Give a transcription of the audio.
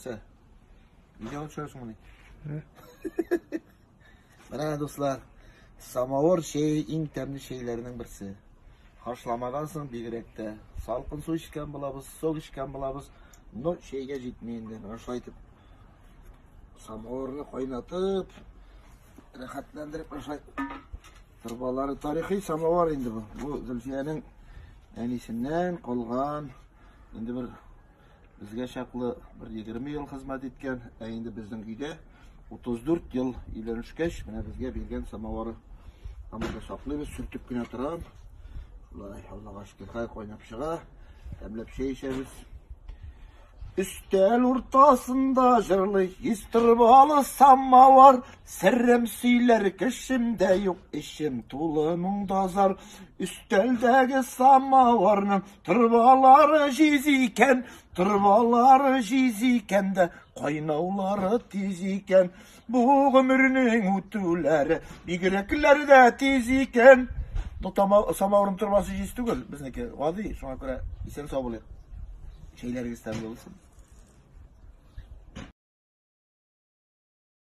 Нәрсә? Видео төшерәсеңмени? Менә, дуслар, самавыр чәе иң тәмле чәйләрнең берсе. Хашламадан соң бигрәк тә салкын су эчкән булабыз, сок эчкән булабыз, но чәйгә җитми инде. Менә шулай итеп самавырны кайнатып, рәхәтләндереп шулай торбалары тарихи самавыр инде бу. Бу Зөлфиянең әнисеннән калган инде бер Безгә чаклы бер 20 ел хезмәт иткән, ә инде безнең өйдә 34 ел өйләнешкәч, менә безгә биргән самовары һаман да саклыйбыз, сөртеп кенә торам. Шулай, Аллага шөкер, хәй кайнап чыга. Тәмләп чәй эчәбез. Өстәл уртасында җырлый йөз торбалы самовар, Серем сөйләр кешем дә юк, эчем тулы моң да зар. Өстәлдәге самоварның Торбалары җиз икән, торбалары җиз икән дә, кайнаулары тиз икән. Бу гомернең үтүләре бигрәкләр дә тиз икән. Ну, самавырның торбасы җиз түгел, безнеке гади, шуңа күрә исән сау булыйк. Чәйләрегез тәмле булсын.